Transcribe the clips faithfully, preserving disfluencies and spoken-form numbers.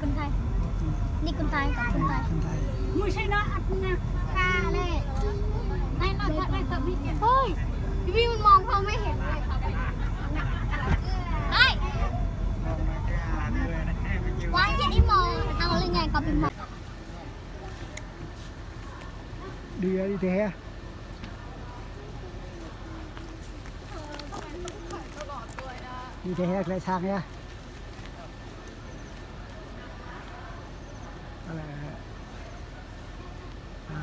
คนไทย นี่คนไทยกับคนไทย คนไทย ไม่ใช่นะ อัดนะ กาเลย ไม่นะ ไม่ ไม่ ไม่ เฮ้ย พี่มันมองเขาไม่เห็นเลย เฮ้ย วางแค่นี้มอง เอาเลยไงก็เป็นมอง Đi, đi thế. Đi thế, glaĭ sang yơh. Tơlơi, a,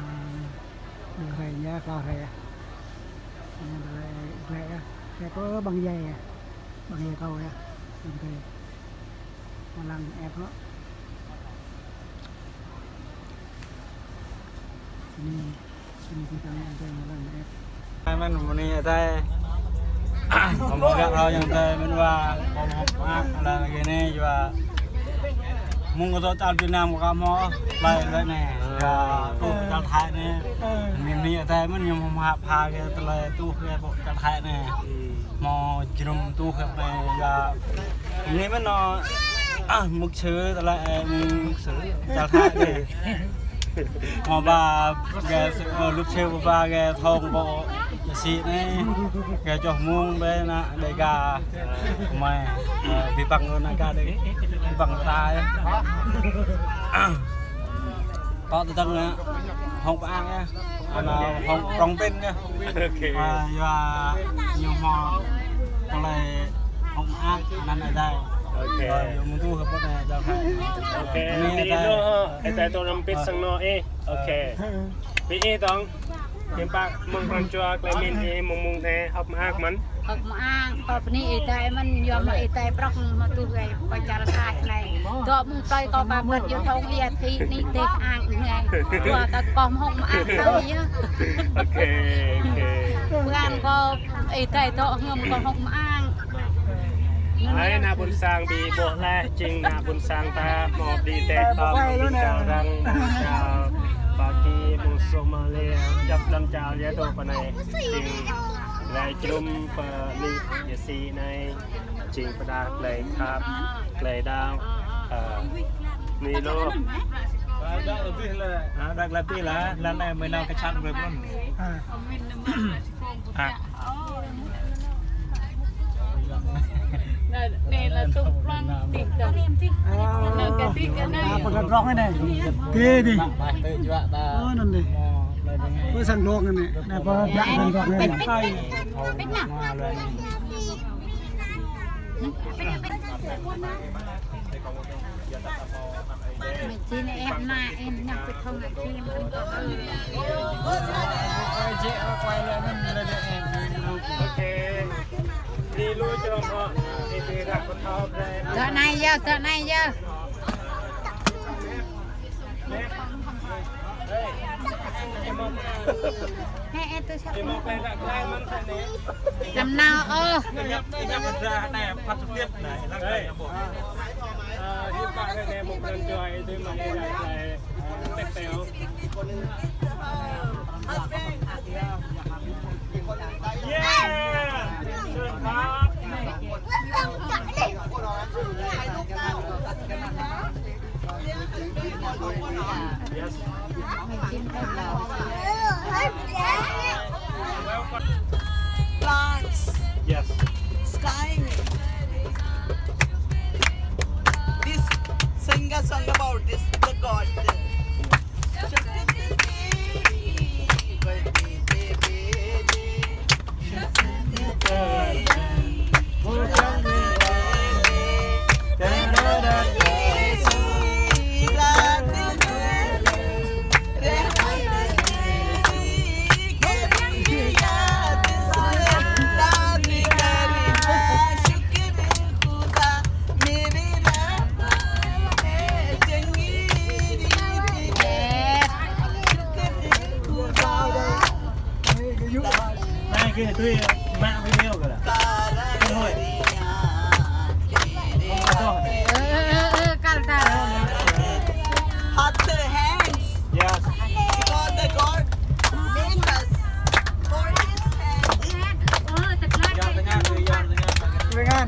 glaĭ hrơi yơh, glaĭ hrơi yơh. Glaĭ, glaĭ yơh. Glaĭ kơ băng dây yơh. Băng dây kâo yơh. Băng dây. Mă lăng ĕp hŏ. Anai, anai kơ tơlơi mă lăng ĕp. Anai mơ̆n mơ̆ng anai adai. Kâo mơ̆ng gah rao yang adai mơ̆n wa, kâo mơ̆ng hŏk mơak, anai lagi anai yua. Mơ̆ng kâo dŏ čar Việt Nam kâo mơ̆, tơlơi lĕ anai. Yua, truh čar Thái anai. Anai, anai adai mơ̆n ñu mơ̆ng hăp ha kơ tơlơi truh kơ pơ čar Thái anai. Mơ̆ jơnum truh kơ anai yua. Anai mơ̆n nô, a, mục sư tơlơi, ơ, mục sư. Čar Thái anai. Mơ̆ ba gah, ơ, luật sư ba gah thông bộ, luật sư anai. Gah čoh mơ̆ng ƀơi anai, ƀơi gah, mai, ơ, ƀing ƀăng anai gah dih. Ƀing ƀăng ta yơh. Kâo tơdang anai, hŏk mơak yơh. Anai hŏk prŏng pĭn yơh. Ok. A, yua, ñu hmâo tơlơi hŏk mơak, anăn adai. Ok. Yua, yua mơ̆ng truh kơ pơ anai adai. Ok, anai adai. Ih dŏ, ih dŏ tơlơi prŏng pĭn sang anô̆ ih. Ok. Ƀing ih dong. Hiư̆m pă mơ̆ng pran jua tơlơi mĭn ih mơ̆ng mơ̆ng anai hŏk mơak mơ̆n. Hŏk mơak, kâo bơni ih adai mơ̆n, yua mơ̆ ih adai prŏng mơ̆ truh gai pơ čar Thái anai. Dŏ mơ̆ng plơi kâo ba bơ̆t yua thông yua thi ni dêh ang anai. Dua ta kâo hŏk mơak kâo yơh. Ok, ok. Bơngan kâo ih adai dŏ hngơ̆m kâo hŏk mơak. Anai ană ƀôn sang ƀing ih ƀuh laih, jing ană ƀôn sang ta hmâo đĭ tĕ tơm, ƀing čar arăng, ƀing čar Paki, mơ̆ng Somalia, djŏp lăm čar yơh dŏ pơ anai. Jing glaĭ jơnum pơ anai, yua si anai, jing pơdah glaĭ khăp, glaĭ đaŏ, ơ, anai lu. Đaŏ glaĭ tih lah, đaŏ glaĭ tih lah, lăn anai mơ̆ng nao kơ čar glaĭ pơnun. A. Anai, anai lah tŭ prŏng tih tơ̆. Anai kơ tih kơ anai. Apa kơ prŏng anai? Tih tih. Ơ, anŭn tih. Ơ, sang prŏng anai. Anai apa prŏng anai? Mă či anai ĕp anai, ĕp anai kơ thông anai či. Ok. Đi lui cho họ, đi, đi ra con thao đây. Dŏ anai yơh, dŏ anai yơh. Hĕ, ơ, tui sŏk. Năm nao ôh. Yes. Plants. Yes. Sky. This sing a song about this, the God. Anai kơ tui mă video kơ lah. Kơ hơi. Ơ, ơ, ơ, ơ, kal ta. Hot hands. Yes. Because the God made us for his hands. Ơ, tơlơi. Ơ, tơlơi. Ơ, tơlơi. Ơ, tơlơi.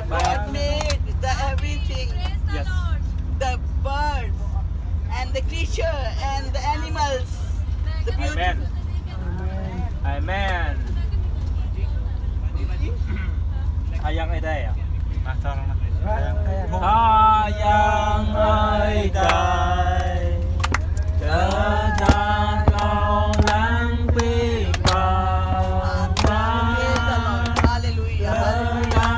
God made the everything, yes, the birds and the creature and the animals, the beautiful. Amen. Amen. Khua Yang Ơi Adai. Khua Yang Ơi Adai. Tơdah kâo lăng pĭ pă. Praise the Lord. Hallelujah. Hallelujah.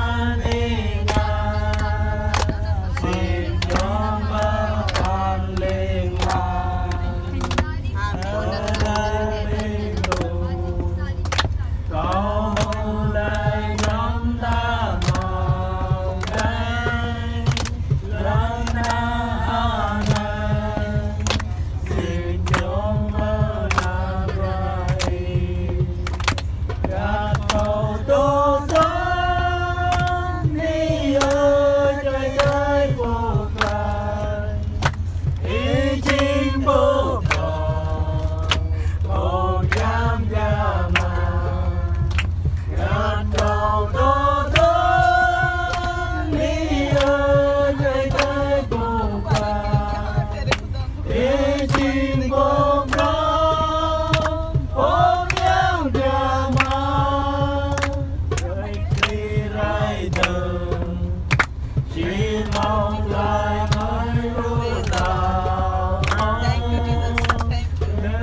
Thank you, Jesus. Thank you.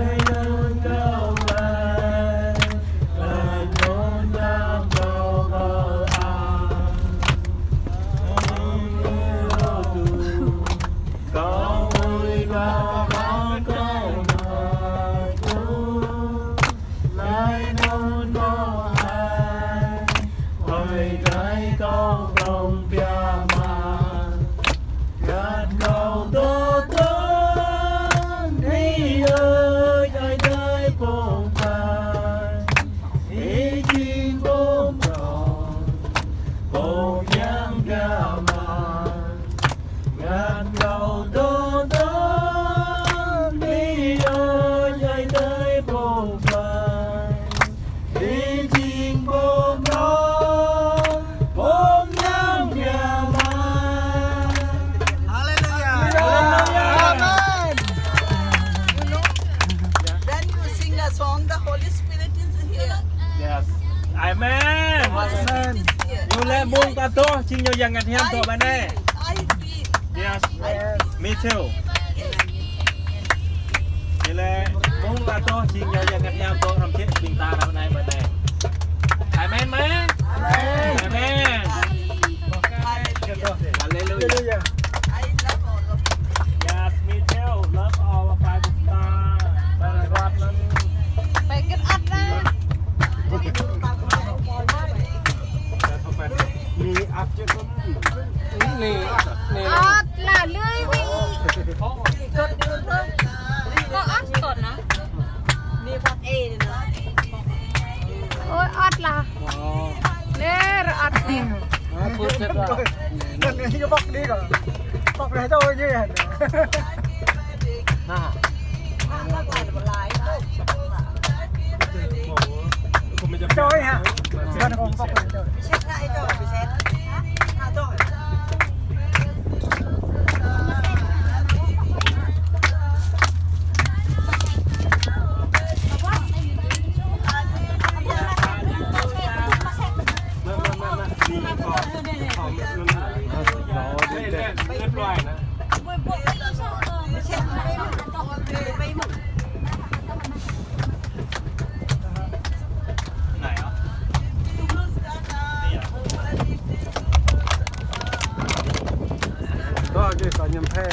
Laih anŭn kâo hai, ơi Adai kâo prŏng biă mă. Gah kâo dŏ tơl, Ơi Adai, Ơi Adai pŏk ƀai, Ih jing pô prŏng, pô kiăng biă mă. Gah kâo dŏ tơl, Ơi Adai pŏk ƀai, Ih jing pô prŏng, pô kiăng biă mă. Hallelujah. Hallelujah. Amen. You know, when you sing a song, the Holy Spirit is here. Yes. Amen. Holy Spirit is here. Ñu lĕ mông ta dŏ, jing ñu Yang Bơngăt Hiam dŏ ƀơi anai. I feel. Yes. I feel. Me too. Yes. Ñu lĕ mông ta dŏ, jing ñu Yang Bơngăt Hiam dŏ hrŏm hơget ƀing ta hrơi anai ƀơi anai. Amen, amen. Amen. Amen. Hallelujah. Hallelujah. I love all of you. Yes, me too. Love all of Pakistan. Pakistan. Pakistan. Ăt lah lui wĭ. Kâo ăt kâo anai. Ơi, ăt lah. Lĕ, ăt anai. Bŏk đi kâo. Bŏk đi kâo. Ha. Čôi hă? Čôi hă? Dŏ gih kơ ñăm phe.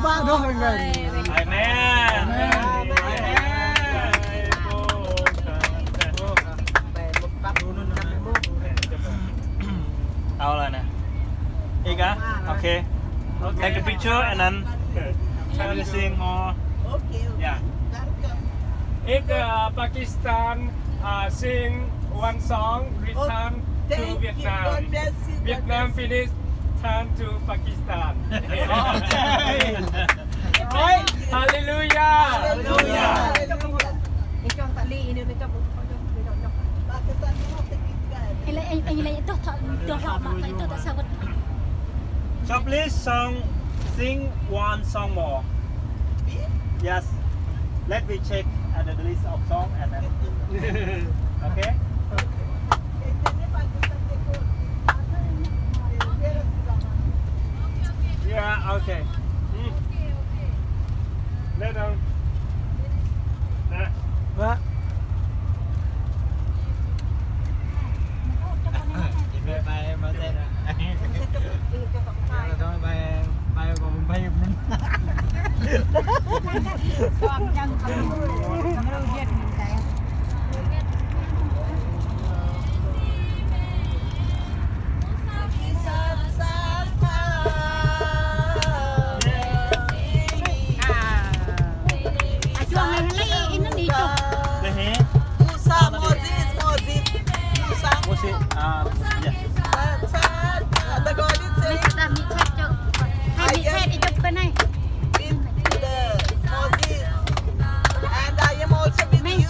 Amen. Amen. Amen. Ao lah anai. Ih ah? Okay. Okay. Take a picture and then can you sing more? Okay, okay. Yeah. Ih, uh, Pakistan, uh, sing one song, return to Vietnam. Vietnam finish, turn to Pakistan. Okay. Hallelujah. Hallelujah. Hallelujah. So please song, sing one song more. Yes. Let me check at the list of song and then. Okay? Yeah, okay. Hmm. Let down. Nah. Wah. Musa, Moses, Moses. Musa. Moses, ah, ya. Sa, sa, sa, the God is saying, I am in the Moses, and I am also with you.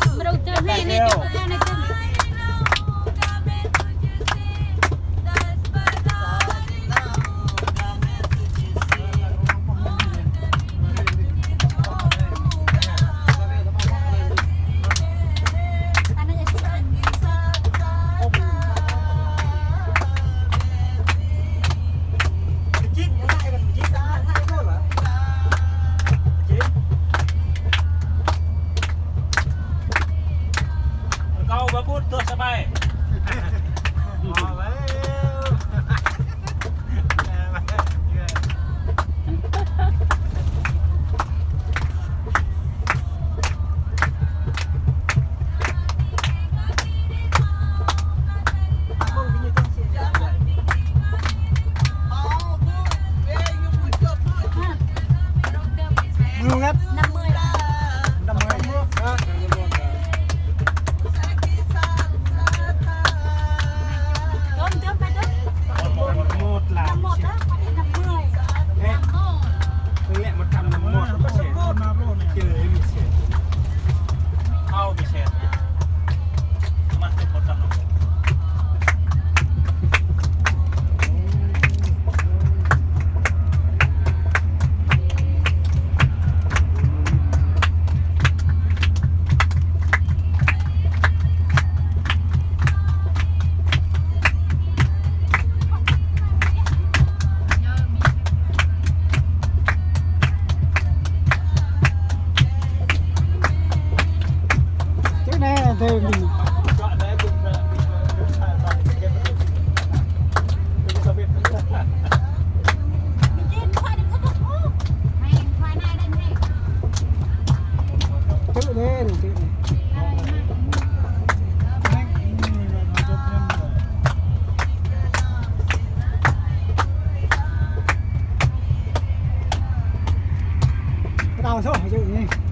Kâo bơbŭt tơ̆ samơ̆. Mười ngắt. Năm mươi. Năm mươi. Một là năm mươi. Ê, tôi lẹ một trăm năm mươi mốt. Một trăm năm mươi mốt. Kêu là em bị sệt. Không bị sệt. Mà tôi một trăm năm mươi. Chứ này thì mình Chữ đen, chữ đen. Cái đầu số hả chữ nhỉ?